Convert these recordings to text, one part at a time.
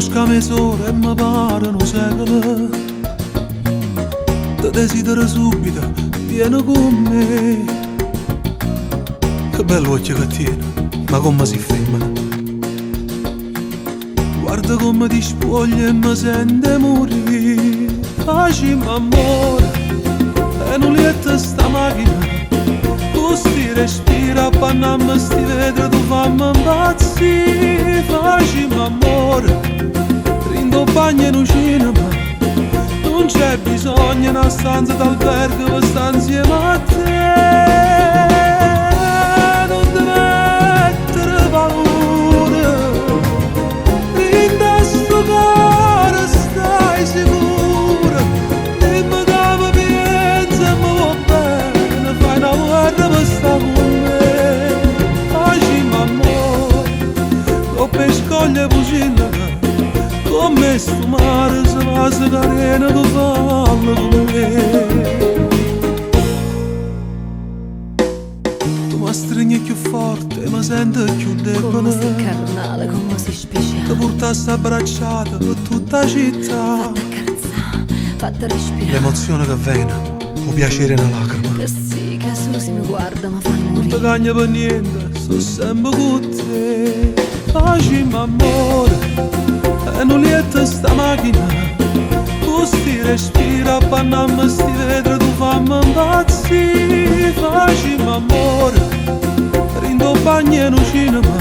Conosco 'a mezz'ora e mi pare nu secolo. Te desidero subito, vieni con me. Che bell'occhio che tieni, ma come si femmina. Guarda come ti spogli e mi sente morire. Facimmo ammore e nu lietto sta macchina. Cu sti respiri appannammo sti vetri tu fammi impazzì. Facimmo ammore dint' 'o bagno 'e nu cinema. Non c'è bisogno 'na stanza d'albergo per sta insieme a te. Non ti mettere paura, dint' a sto core stai sicura. Dimmi che mi piensi e mi vuò bene, fai una guerra per sta con me. Facimmo ammore, 'ncopp 'e scogli 'e Pusilleco, comme sto mare se vasa cu 'a rena tu fallo con me. Tu m'astrigne cchiù forte e mi sento cchiù Comme debole. si carnale, comme si Te speciale. portasse abbracciata per tutta 'a città. Fatte accarezzà, fatte respirà. L'emozione che viene, 'o piacere 'e 'na lacrima. Che sì, che solo si mi guarda mi fai Non te morire. cagna per niente, sto sempre con te. Facimmo ammore e nu lietto sta macchina. Cu sti respiri appannammo sti vetri tu fammi impazzì. Facimmo ammore dint' 'o bagno 'e nu cinema.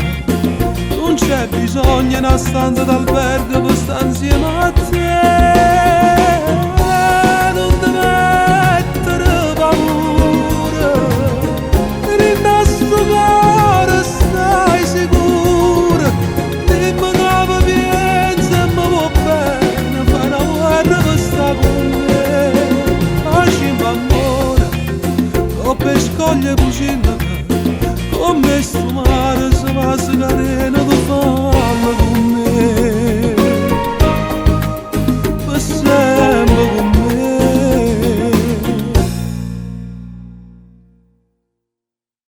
Non c'è bisogno 'e 'na stanza d'albergo per sta insieme a te. Non ti mettere paura, dint' a sto core stai sicura. Dimmi che mi piensi e mi vuò bene, fai una guerra per sta con me. Facimmo ammore, 'ncopp 'e scogli 'e Pusilleco, comme sto mare se vasa cu 'a rena tu fallo.